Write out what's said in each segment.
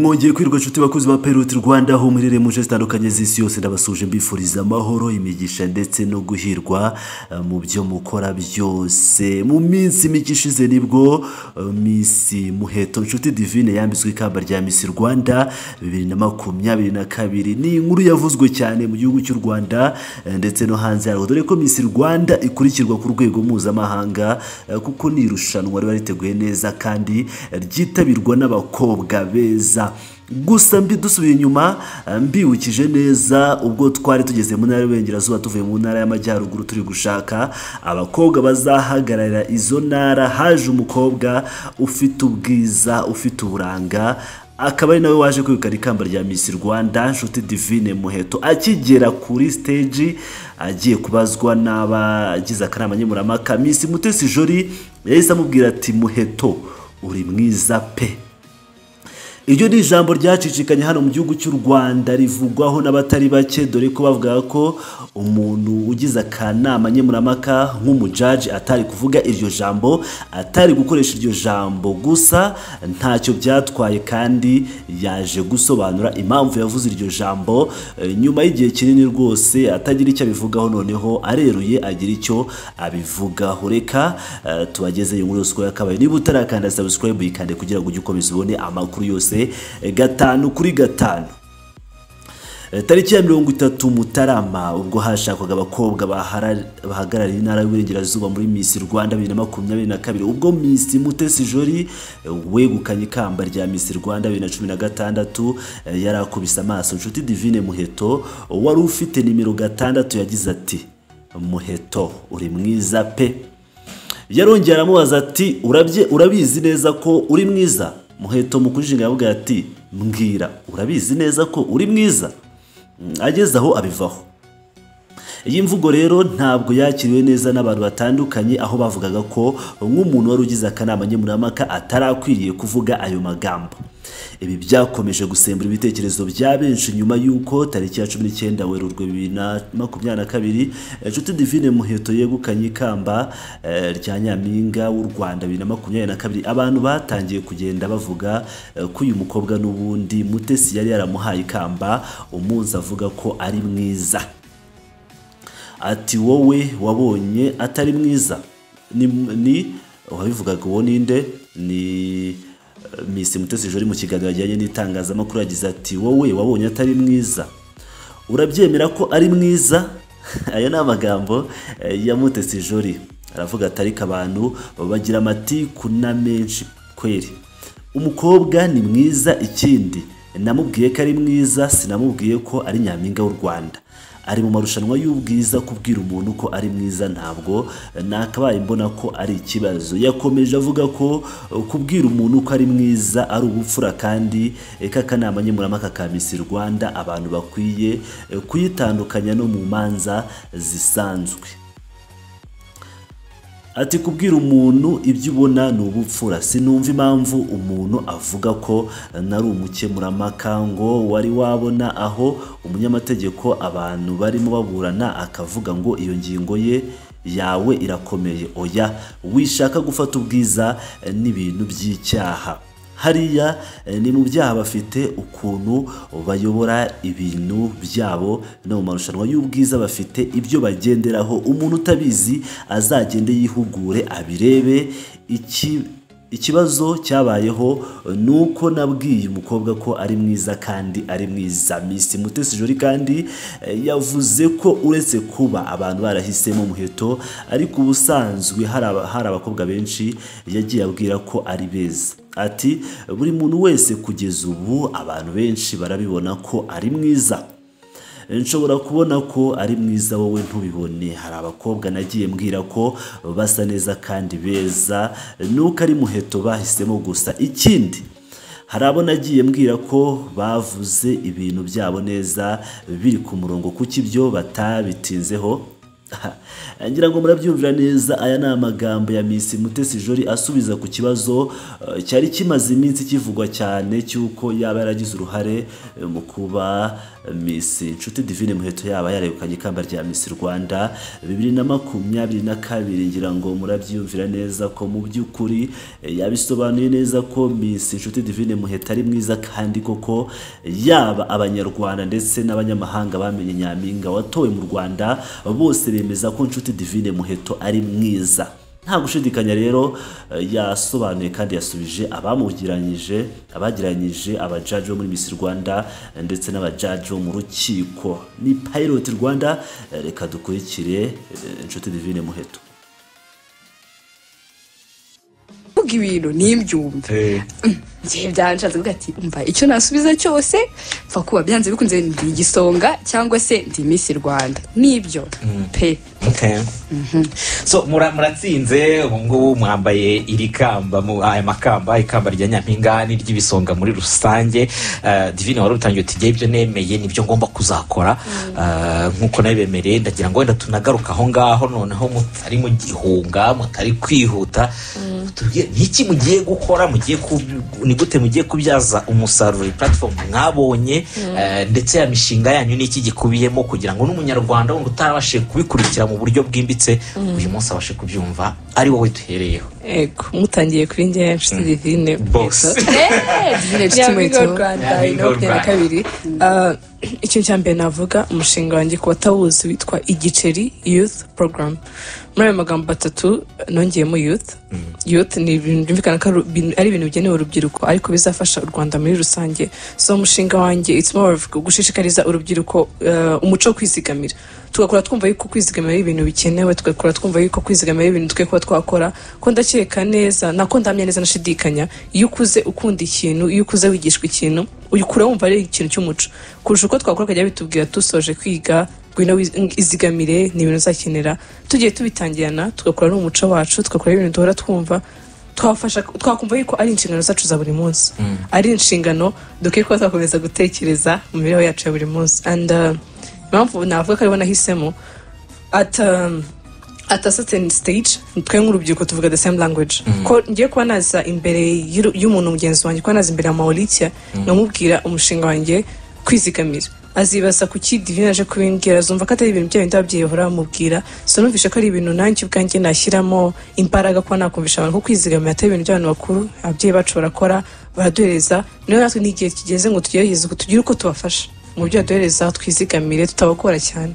Mwongeye kwirwa inshuti bakozi ba Pirate Rwanda aho muherereye mu nce zitandukanye z'isi yose, ndabasuje mbifuriza amahoro, imigisha ndetse no guhirwa mu byo mukora byose. Mu minsi mike ishize nibwo Miss Muheto Nshuti Divine yambitswe ikamba rya Miss Rwanda 2022. Ni inkuru yavuzwe cyane mu gihugu cy'u Rwanda ndetse no hanze yarwo, dore ko Miss Rwanda ikurikirwa ku rwego mpuzamahanga kuko ni irushanwa riba riteguye neza kandi ryitabirwa n'abakobwa beza. Gusa mbi dusubiye inyuma, mbibukije neza ubwo twari tugeze mu ntara y'Iburengerazuba tuvuye mu ntara y'Amajyaruguru turi gushaka abakobwa bazahagararira izo ntara, haje umukobwa ufite ubwiza, ufite uburanga, akaba ari nawe waje kwegukana ikamba rya Miss Rwanda, Nshuti Divine Muheto. Akigera kuri stage agiye kubazwa n'abagize akanama nkemurampaka, Miss Mutesi Jolly yahise amubwira ati: "Muheto, uri mwiza pe." Iryo ni ijambo ryacicikanye hano mu gihugu cy'u Rwanda, rivugwaho n'abatari bake, dore ko bavuga ko umuntu ugize akanama nkemurampaka nk'umujaji atari kuvuga iryo jambo, atari gukoresha iryo jambo. Gusa ntacyo byatwaye kandi yaje gusobanura impamvu yavuze iryo jambo nyuma y'igihe kinini rwose atagira icyo abivugaho, noneho areruye agira icyo abivugaho. Reka tubageze inkuru yose uko yakabaye. Niba utarakanda subscribe, yikande kugira ngo ujye ukomeza ubone amakuru yose gatanu kuri gatanu. Tariki ya 30 Mutarama, ubwo hashakwaga abakobwa bahagarariye intara y'Iburengerazuba muri Miss Rwanda 2022, ubwo Miss Mutesi Jolly wegukanye ikamba rya Miss Rwanda 2016 yari akubise amaso Nshuti Divine Muheto wari ufite nimero 6, yagize ati: "Muheto, uri mwiza pe." Yarongera aramubaza ati: "Urabye, urabizi neza ko uri mwiza?" Muheto mu kujijinga yavuga ati: "Mbwira, urabizi neza ko uri mwiza?" Ageze aho abivaho. Iyi mvugo rero ntabwo yakiriwe neza n'abantu batandukanye, aho bavugaga ko nk'umuntu wari ugize akanama nkemurampaka atarakwiriye kuvuga ayo magambo. Ibi byakomeje gusembura ibitekerezo bya benshi nyuma y'uko tariki ya 19 Werurwe 2022 Nshuti Divine Muheto yegukanye ikamba rya Nyampinga w'u Rwanda 2022. Abantu batangiye kugenda bavuga ko uyu mukobwa n'ubundi Mutesi yari yaramuhaye ikamba umunsi avuga ko ari mwiza. Ati: "Wowe wabonye atari mwiza?" Ni uwabivugaga uwo ninde? Ni Miss Mutesi Jolly mu kiganiro yagiranye n'itangazamakuru yagize ati: "Wowe wabonye atari mwiza? Urabyemera ko ari mwiza?" Aya ni amagambo ya Mutesi Jolly. Aravuga ati: "Ariko abantu bagira amatiku na menshi kweri. Umukobwa ni mwiza, ikindi namubwiye ko ari mwiza, sinamubwiye ko ari nyampinga w'u Rwanda. Ari mu marushanwa y'ubwiza, kubwira umuntu ko ari mwiza ntabwo nakabaye mbona ko ari ikibazo." Yakomeje avuga ko kubwira umuntu ko ari mwiza ari ubupfura, kandi k'akanama nkemurampaka ka Miss Rwanda abantu bakwiye kuyitandukanya no mu manza zisanzwe. Ati: "Kubwira umuntu ibyo ubona ni ubupfura. Sinumva impamvu umuntu avuga ko nari umukemurampaka. Ngo wari wabona aho umunyamategeko abantu barimo baburana akavuga ngo iyo ngingo ye yawe irakomeye? Oya, wishaka gufata ubwiza n'ibintu by'icyaha. Hariya ni mu byaha, bafite ukuntu bayobora ibintu byabo, no mu marushanwa y'ubwiza bafite ibyo bagenderaho. Umuntu utabizi azagende yihugure abirebe. Ikibazo cyabayeho ni uko nabwiye umukobwa ko ari mwiza kandi ari mwiza." Miss Mutesi Jolly kandi yavuze ko uretse kuba abantu barahisemo Muheto, ariko ubusanzwe hari abakobwa benshi yagiye abwira ko ari beza. Ati: "Buri muntu wese kugeza ubu abantu benshi barabibona ko ari mwiza. Nshobora kubona ko ari mwiza wowe ntubibone. Hari abakobwa nagiye mbwira ko basa neza kandi beza, nuko ari Muheto bahisemo gusa. Ikindi, hari abo nagiye mbwira ko bavuze ibintu byabo neza biri ku murongo, kuko ibyo batabitinzeho." Ngira ngo murabyumvira neza, aya ni amagambo ya Miss Mutesi Jolly asubiza ku kibazo cyari kimaze iminsi kivugwa cyane cy'uko yaba yaragize uruhare mu kuba Miss Nshuti Divine Muheto yaba yaregukanye ikamba rya Miss Rwanda 2022. Ngira ngo murabyiyumvira neza ko mu by'ukuri yabisobanuye neza ko Miss Nshuti Divine Muheto ari mwiza, kandi koko yaba Abanyarwanda ndetse n'abanyamahanga bamenye Nyampinga watowe mu Rwanda bose bemeza ko Nshuti Divine Muheto ari mwiza. Nta gushidikanya rero, yasobanuye kandi yasubije abamugiranyije, abagiranyije abajaji bo muri Miss Rwanda ndetse n'abajaji bo mu rukiko. Ni Pilot Rwanda, reka dukurikire Nshuti Divine Muheto. Vuga ibintu nimbyumve ngiye byanshatse kuvuga ati umva icyo nasubiza cyose pfa kuba byanze bikunze ndi igisonga cyangwa se ndi Miss Rwanda, nibyo pe. Okay. So muratsinze ubu ngubu mwambaye iri kamba, aya makamba, ikamba rya Nyampinga n'iry'ibisonga muri rusange. Divine, wari utangiye uti "Jye ibyo nemeye nibyo ngomba kuzakora nk'uko nabibemereye." Ndagira ngo wenda tunagaruka aho ngaho noneho, mutari mu gihunga, mutari kwihuta, tubwire niki mugiye gukora, ni gute mugiye kubyaza umusaruro iyi platform mwabonye, ndetse ya mishinga yanyu n'iki gikubiyemo, kugira ngo n'Umunyarwanda wundi utarabashije kubikurikira mu buryo bwimbitse uyu munsi abashe kubyumva. Ari wowe duhereyeho. Ego, mutangiye kuri njye, Nshuti Divine. Boss. Divine Nshuti Nyampinga w'u Muheto. Rwanda Nyampinga bibiri na w'u makumyabiri na kabiri. Ikintu cya mbere navuga, umushinga wanjye ku batawuzi witwa Igiceri Youth Program. Muri ayo magambo atatu nongeyemo youth. Youth ni ibintu byumvikana ko ari ibintu bigenewe urubyiruko, ariko bizafasha u Rwanda muri rusange. So umushinga wanjye, it's more of gushishikariza urubyiruko umuco wo kwizigamira, tugakora twumva yuko kwizigamira ari ibintu bikenewe, tugakora twumva yuko kwizigamira ari ibintu dukwiye kuba twakora. Ko ndakeka neza, nako ndamya neza nashidikanya, iyo ukuze ukunda ikintu, iyo ukuze wigishwa ikintu, ukura wumva ari ikintu cy'umuco kurusha uko twakora ukajya bitubwira dusoje kwiga: "Ngwino izigamire, ni ibintu uzakenera." Tugiye tubitangirana, tugakora n'umuco wacu, tugakora ibintu duhora twumva, twafasha, twakumva yuko ari inshingano zacu za buri munsi, ari inshingano dukwiye kuba twakomeza gutekereza mu mibereho yacu ya buri munsi. And impamvu navuga ko aribo nahisemo, at a certain stage twe nk'urubyiruko tuvuga the same language. Ko ngiye kuba naza imbere y'umuntu mugenzi wanjye, kuba naza imbere ya Mauritia nkamubwira umushinga wanjye kwizigamira, azibaza kuki Divine aje kubimbwira, azumva ko atari ibintu bya bindi ababyeyi bahora bamubwira. So numvishe ko ari ibintu nanjye ubwanjye nashyiramo imbaraga, kuba nakumvisha abantu ko kwizigamira atari ibintu by'abantu bakuru. Ababyeyi bacu barakora, baraduhereza, niyo natwe n'igihe kigeze ngo tugerageze tugire uko tubafasha mu byo baduhereza, twizigamire tutabagora cyane.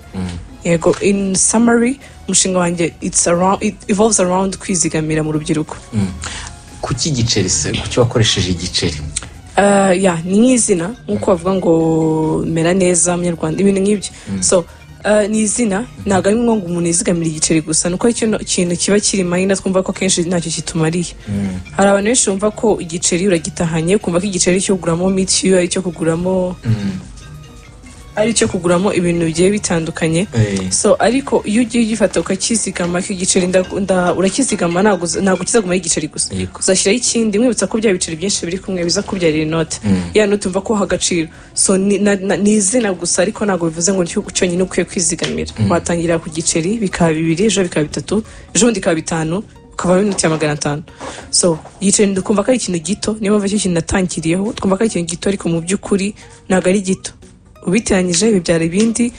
Yego, in summary, umushinga wanjye it evolves around kwizigamira mu rubyiruko. Kuki igiceri se? Kuki wakoresheje igiceri? Yeah, ni nk'izina, nk'uko bavuga ngo mera neza Munyarwanda, ibintu nk'ibyo. So ni izina, ntabwo ari ngombwa ngo umuntu yizigamire igiceri gusa, nuko ari kintu kiba kiri mayina, twumva ko akenshi ntacyo kitumariye. Hari abantu benshi bumva ko igiceri uragitahanye, kumva ko igiceri cyo kuguramo mitiyu, ari icyo kuguramo ibintu bigiye bitandukanye. So ariko iyo ugiye ugifata ukakizigama, ko igiceri urakizigama, ntabwo kizaguma ari igiceri gusa. Uzashyiraho ikindi, mwibutsa ko bya biceri byinshi biri kumwe biza kubyarira inote, ya note umva ko uha agaciro. So ni izina gusa, ariko ntabwo bivuze ngo nicyo cyonyine ukwiye kwizigamira. Watangira ku giceri, bikaba bibiri, ejo bikaba bitatu, ejo bundi bikaba bitanu, ukavamo inoti ya 500. So igiceri twumva ko ari ikintu gito, niyo mpamvu icyo kintu natangiriyeho. Twumva ko ari ikintu gito, ariko mu by'ukuri ntabwo ari gito. Ubiteranyije bibyara ibindi.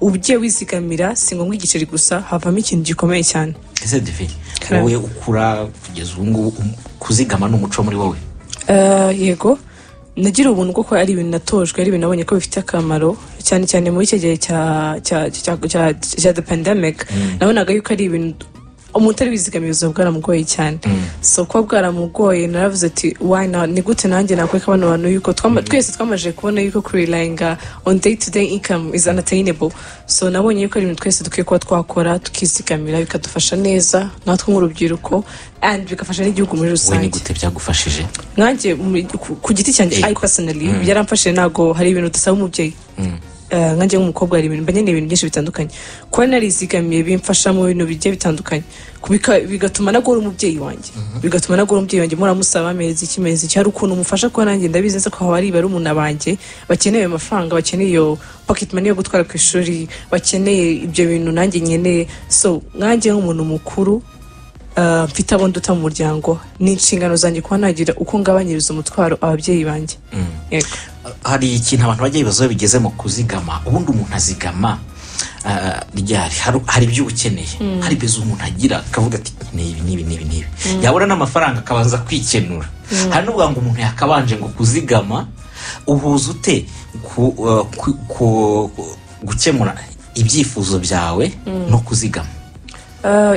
Ugiye wizigamira, si ngombwa igiceri gusa, havamo ikintu gikomeye cyane. Ese Divi, Karame. wowe ukura kugeza ubu ngubu, kuzigama ni umuco muri wowe? Yego, nagira ubuntu kuko ari ibintu natojwe, ari ibintu nabonye ko bifite akamaro, cyane cyane muri icyo gihe cya the pandemic. Nabonaga yuko ari ibintu umuntu utari wizigamiye ubuzima bwaramugoye cyane. So kuba bwaramugoye, naravuze ati why not? Ni gute nanjye nakwereka bano bantu yuko twese twamaze kubona yuko kurelyinga on day to day income is unattainable? So nabonye yuko ari ibintu twese dukwiye kuba twakora, tukizigamira, bikadufasha neza natwe nk'urubyiruko and bigafasha n'igihugu muri Wowe ni rusange. gute byagufashije? Nkanjye ku giti cyanjye, I personally, byaramfashije. Ntabwo hari ibintu udasaba umubyeyi. Nkanjye nk'umukobwa hari ibintu mba nkeneye, ibintu byinshi bitandukanye. Kuba narizigamiye bimfasha mu bintu bigiye bitandukanye. Bigatuma nagora umubyeyi wanjye, muramusaba amezi iki, mezi iki, hari ukuntu umufasha. Kuba nanjye ndabizi neza ko hari barumuna banjye bakeneye ayo mafaranga, bakeneye iyo pocket money yo gutwara ku ishuri, bakeneye ibyo bintu nanjye nkeneye. So nkanjye nk'umuntu mukuru, mfite abo nduta mu muryango, ni inshingano zanjye kuba nagira uko ngabanyiriza umutwaro ababyeyi banjye. Yego. Hari ikintu abantu bajya bibaza iyo bigeze mu kuzigama. Ubundi umuntu azigama ryari? Hari ibyo uba ukeneye, hari besoin umuntu agira akavuga ati: "Nkeneye ibi n'ibi n'ibi n'ibi," yabona n'amafaranga akabanza kwikenura. Hari n'uvuga ngo umuntu yakabanje ngo kuzigama. Uhuza ute gukemura ibyifuzo byawe no kuzigama?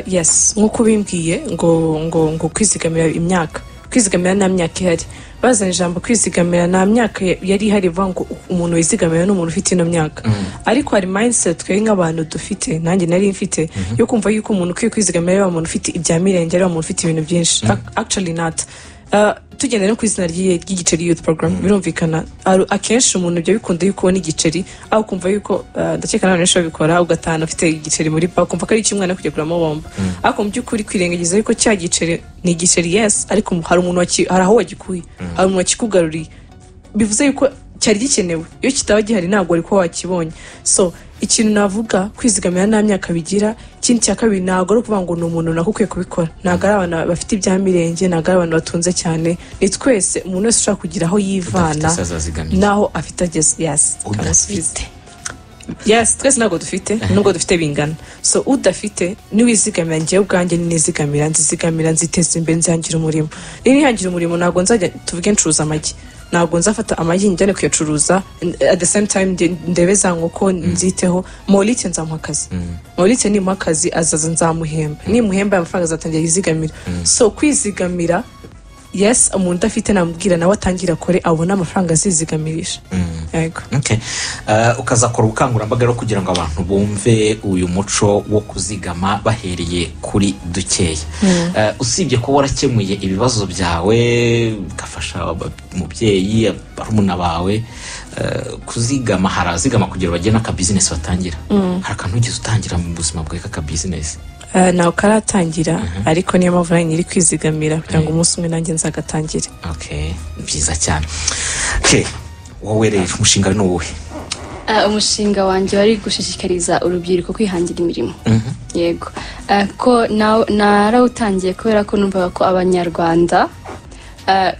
Yes, nk'uko ubimbwiye ngo kwizigamira, imyaka kwizigamira nta myaka ihari. Bazana ijambo kwizigamira, nta myaka yari ihari ivuga ngo umuntu wizigamira ni umuntu ufite ino myaka. Ariko hari mindset twe nk'abantu dufite, nanjye nari mfite, yo kumva yuko umuntu ukwiye kwizigamira ari wa muntu ufite ibya mirenge, ari wa muntu ufite ibintu byinshi. Actually not. Tugenda no ku izina ry'Igiceri Youth Program, birumvikana. Akenshi umuntu ibyo bikunda yuko ubona igiceri, aho ukumva yuko, ndakeka n'abantu benshi babikora, ugatahana ufite igiceri muri pa, ukumva ko ari icy'umwana kujya kuguramo bombo. Ariko mu by'ukuri kwirengagiza yuko cya giceri ni igiceri, yes, ariko hari umuntu hari aho wagikuye, hari umuntu wakikugaruriye, bivuze yuko cyari gikenewe. Iyo kitaba gihari ntabwo wari kuba wakibonye. So ikintu navuga, kwizigamira nta myaka bigira. Ikindi cya kabiri, ntabwo ari ukuvuga ngo ni umuntu runaka ukwiye kubikora, ntabwo ari abantu bafite ibya mirenge, ntabwo ari abantu batunze cyane, ni twese. Umuntu wese ushaka kugira aho yivana Udafite se azazigamira? n'aho afite ageze, yes. Udafite. Yes, twese ntabwo dufite, nubwo dufite bingana. So udafite niwizigamira, njyewe ubwanjye nizigamira, nzizigamira, nziteza imbere, nzihangira umurimo. Nihangira umurimo, ntabwo nzajya, tuvuge ncuruza amagi, ntabwo nzafata amagi njyane kuyacuruza, at the same time ndebe za nkoko nziteho. Maurite nzamuha akazi. Maurite nimuha akazi azaza, nzamuhemba. Nimuhemba, ayo mafaranga azatangira yizigamira. So kwizigamira, yes, umuntu udafite namubwira nawe atangira akore, abone amafaranga azizigamirisha. Yego. Okay. Ukazakora ubukangurambaga rero kugira ngo abantu bumve uyu muco wo kuzigama bahereye kuri dukeya. Usibye kuba warakemuye ibibazo byawe, ugafasha umubyeyi, barumuna bawe, kuzigama, hari abazigama kugira bagire n'akabizinesi batangira. Hari akantu wigeze utangira mu buzima bwawe k'akabizinesi? Ntawe karatangira, ariko niyo mpamvu nanjye nyiri kwizigamira kugira ngo umunsi umwe nanjye nzagatangire. Okay, ni byiza cyane. Okay, wowe rero umushinga ni uwuhe? Umushinga wanjye wari gushishikariza urubyiruko kwihangira imirimo. Yego. Ko narawutangiye kubera ko numvaga ko Abanyarwanda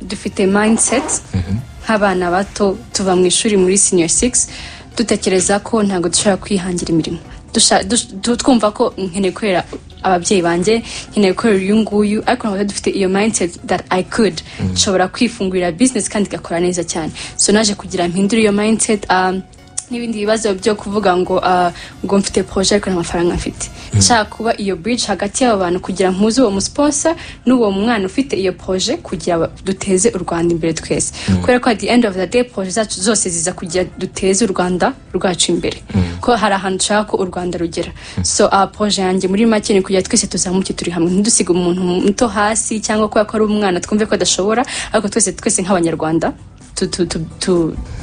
dufite mindset nk'abana bato tuva mu ishuri muri senior 6, dutekereza ko ntabwo dushobora kwihangira imirimo. Twumva ko nkeneye gukorera ababyeyi banjye, nkeneye gukorera uyu nguyu, ariko ntabwo dufite iyo mindset that I could, nshobora kwifungurira business kandi igakora neza cyane. So naje kugira mpindure iyo mindset, n'ibindi bibazo byo kuvuga ngo mfite projet ariko nta mafaranga mfite. Nshaka kuba iyo bridge hagati y'abo bantu kugira mpuze uwo musponsor n'uwo mwana ufite iyo projet, kugira duteze u Rwanda imbere twese, kubera ko at the end of the day projet zacu zose ziza kugira duteze u Rwanda rwacu imbere, ko hari ahantu dushaka ko u Rwanda rugera. So projet yanjye muri make ni kugira twese tuzamuke turi hamwe, ntidusige umuntu muto hasi cyangwa kubera ko ari umwana twumve ko adashobora, ariko twese twese nk'Abanyarwanda to to to to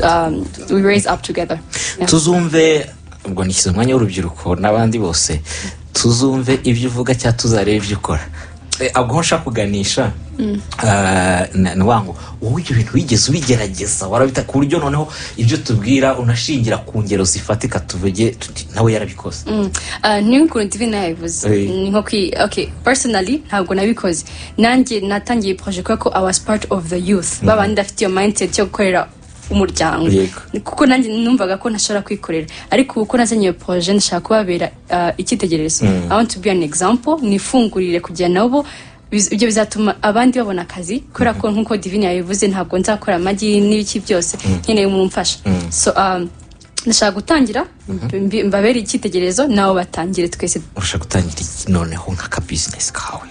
um, we raise up together. Yeah. Tuzumve ubwo nishyize umwanya w'urubyiruko n'abandi bose, tuzumve ibyo uvuga cyangwa tuzarebe ibyo ukora. Ubwo aho nshaka kuganisha, ni ngo wowe ibyo bintu wigeze ubigerageza, warabita ku buryo noneho ibyo tubwira unashingira ku ngero zifatika, tuvuge tuti nawe yarabikoze? Ni nk'ukuntu Divine yabivuze. Ni nko kwi, okay, personally ntabwo nabikoze. Nanjye natangiye projet kubera ko I was part of the youth babandi bafite iyo mindset yo gukorera umuryango, kuko nanjye numvaga ko ntashobora kwikorera. Ariko ubu ko nazanye iyo projet, ndashaka kubabera icyitegererezo. I want to be an example, nifungurire kugira nabo ibyo bizatuma abandi babona akazi, kubera ko nk'uko Divine yabivuze, ntabwo nzakora amagi n'ibiki byose, nkeneye umuntu umfasha. So ndashaka gutangira. Mbabere icyitegererezo, nabo batangire twese. Urashaka gutangira iki noneho nk'aka business kawe?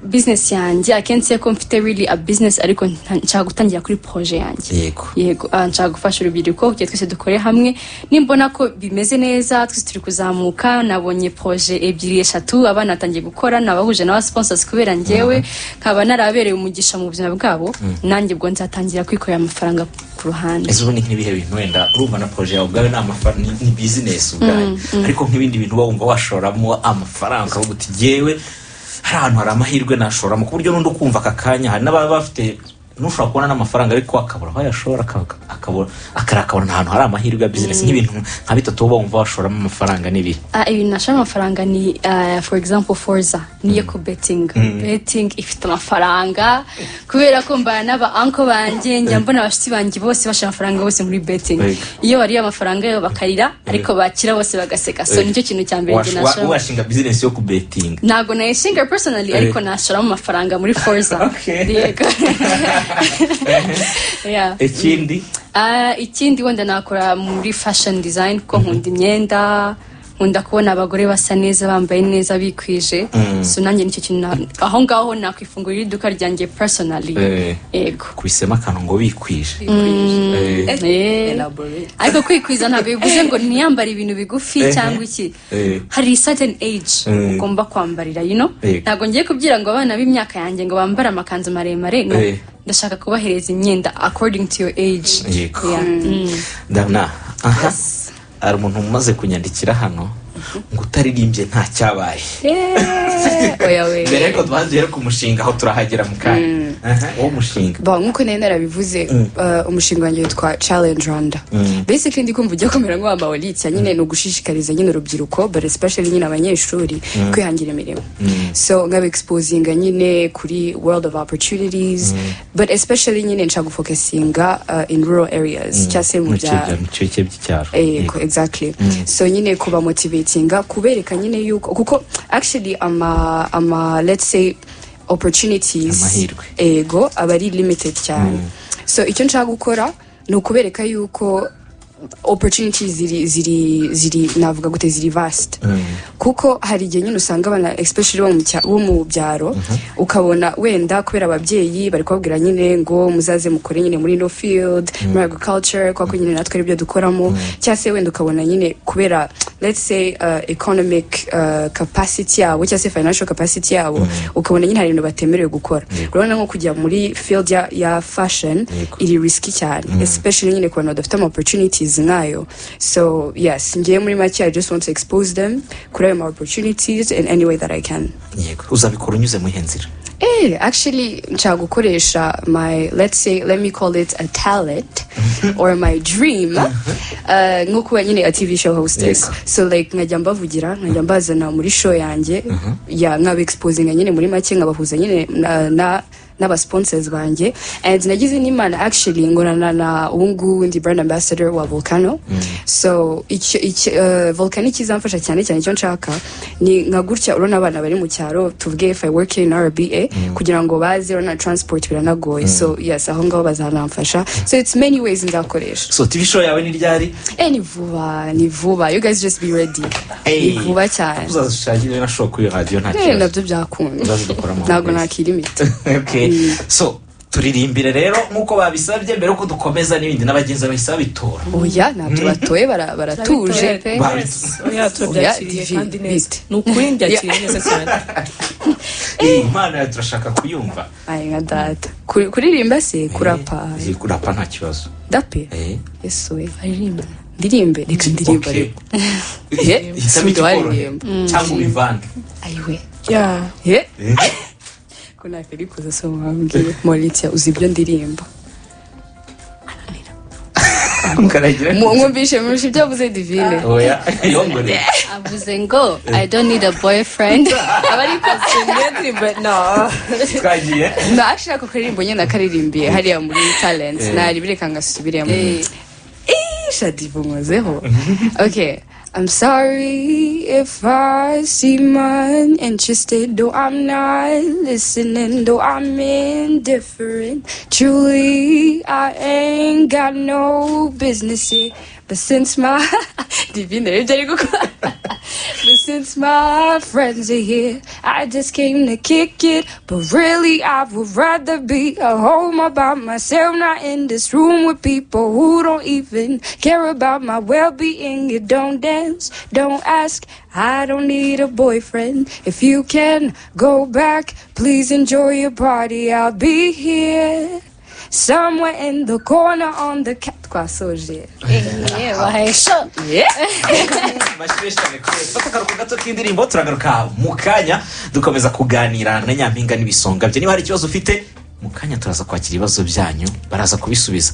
Business yanjye, I can't say ko mfite really a business, ariko nshaka gutangira kuri projet yanjye. Yego, nshaka gufasha urubyiruko kugira twese dukore hamwe. Nimbona ko bimeze neza, twese turi kuzamuka, nabonye projet ebyiri, eshatu, abana batangiye gukora, nabahuje n'aba sponsors, kubera njyewe nkaba narabereye umugisha mu buzima bwabo, nanjye ubwo nzatangira kwikorera amafaranga ku ruhande. Ese ubundi nk'ibihe bintu wenda, urumva na projet yawe ubwawe ni amafaranga, ni business ubwayo, ariko nk'ibindi bintu uba wumva washoramo amafaranga ukavuga uti: "Jyewe hari ahantu hari amahirwe nashoramo," ku buryo n'undi ukumva aka kanya, hari n'ababa bafite n'ushobora kubona n'amafaranga ariko akabura aho ayashora, akabura akarakabona ahantu hari amahirwe ya business, nk'ibintu nka bitatu uba wumva washoramo amafaranga n'ibihe? Ibintu nashoramo amafaranga ni for example, Forza niyo ku betting ifite amafaranga, kubera ko mbana n'aba uncle banjye, njya mbona abashyitsi banjye bose bashira amafaranga bose muri betting. Iyo bariye amafaranga yo bakarira, ariko bakira bose bagaseka. So nicyo kintu cya mbere njye nashoramo. Washinga business yo kubetinga? Ntabwo nayishinga personally, ariko nashoramo amafaranga muri Forza. Yego. Yeah. Ikindi? Ikindi wenda nakora muri fashion design, kuko nkunda imyenda, nkunda kubona abagore basa neza, bambaye neza, bikwije. So nanjye nicyo kintu aho ngaho nakwifungurira iduka ryanjye personally. Yego. Kubisemo akantu ngo bikwije. Elaborate. Ariko kwikwiza ntabwo bivuze ngo ntiyambare ibintu bigufi cyangwa iki. Hari certain age ugomba kwambarira. Ntabwo ngiye kubwira ngo abana b'imyaka yanjye ngo bambare amakanzu maremare, no. Ndashaka kubahereza imyenda according to your age. Yeah. Ndabona aha hari umuntu umaze kunyandikira hano ngo utaririmbye nta cyabaye. Oya we. Mbere ariko tubanze ku mushinga, aho turahagera mu kanya. Aha, uwo mushinga. Bon, nk'uko nari narabivuze, umushinga wanjye witwa Challenge Rwanda. Basically ndi kumva ujya kumera nk'uwa Maolithia nyine, ni ugushishikariza nyine urubyiruko, but especially nyine abanyeshuri, kwihangira imirimo. So nkaba exposinga nyine kuri world of opportunities, but especially nyine nshaka gufocusinga in rural areas cyangwa se mu mu byaro. Mu bice by'icyaro. Yego, exactly. So nyine kuba motivatinga, kubereka nyine yuko, kuko actually ama let's say opportunities, Amahirwe. ego, aba ari limited cyane. So icyo nshaka gukora ni ukubereka yuko opportunities ziri navuga gute, ziri vast, kuko hari igihe nyine usanga abana, especially bo mu byaro, ukabona wenda kubera ababyeyi bari kubabwira nyine ngo muzaze mukore nyine muri no field, muri agriculture, kuko nyine natwe aribyo dukoramo, cyangwa se wenda ukabona nyine kubera let's say economic capacity yabo cyangwa se financial capacity yabo, ukabona nyine hari ibintu batemerewe gukora. Urabona nko kujya muri field ya fashion iri risky cyane, especially nyine ku bantu badafite ama opportunities nkayo. So yes, ngiye muri make, I just want to expose them kuri ayo ma opportunities in any way that I can. Yego, uzabikora unyuze mu iyihe nzira? Actually nshaka gukoresha my, let's say, let me call it a talent or my dream, nko kuba nyine a TV show hostess. So like nkajya mbavugira, nkajya mbazana muri show yanjye, ya nkaba exposinga nyine muri make, nkabahuza nyine na n'aba sponsors banjye. And nagize n'Imana actually ngorana na ubu ngubu ndi brand ambassador wa Volcano. So icyo Volcano ikizamfasha cyane cyane, icyo nshaka ni nka gutya, urabona abana bari mu cyaro, tuvuge if I work in RBA, kugira ngo baze, urabona transport biranagoye. So yes, aho ngaho bazanamfasha. So it's many ways nzakoresha. So TV show yawe ni ryari? Ni vuba, ni vuba. You guys just be ready. Ni vuba cyane. Uzazishakire na show kuri radiyo, nta kibazo. Nabyo byakunda. Uzazidukoramo Ntabwo wese. nakirimita. Okay, so turirimbire rero nk'uko babisabye, mbere yuko dukomeza n'ibindi, n'abagenzi bahise babitora. Oya, ntabyo batoye, baratuje. Pe. Oya, turabyakiriye. Oya, Kandi neza. bite. Ni ukuri mbyakiriye neza cyane. Impano yawe turashaka kuyumva. Ay, nka data. Kuririmba se kurapa? Kurapa nta kibazo. Ndape. Yesu we. Aririmba. Ndirimbe, reka ndirimbe. Okay. Ariko Hitamo si ikikoroheye waririmba. Cyangwa ubivange. Ayiwe. Yeah. Ko nakabikoze se wambwiye? Maolithia, uzi ibyo ndirimba? Mukaragira. Mwumvishe ibyo avuze, Divine? Oya, yongore. Avuze ngo "I don't need a boyfriend." Aba ariko niyo ndirimbo no. Twagiye. No, actually ako karirimbo nyine nakaririmbiye hariya muri talent, naribireka ngasubiremo. Shadibu nkozeho. Okay. I'm sorry if I seem uninterested, though I'm not listening, though I'm indifferent. Truly, I ain't got no business here. But since my Divine ibyo ari gukora. But since my friends are here, I just came to kick it. But really, I would rather be at home all by myself, not in this room with people who don't even care about my well-being. You don't dance, don't ask. I don't need a boyfriend. If you can go back, please enjoy your party. I'll be here. Somewhere in the corner on the cat. Twasoje. Bahaye show. Yeah. Amashyi menshi cyane kuri fata akaruhuko gato k'indirimbo, turagaruka mu kanya dukomeza kuganira na Nyampinga n'ibisonga bye. Niba hari ikibazo ufite, mu kanya turaza kwakira ibibazo byanyu, baraza kubisubiza.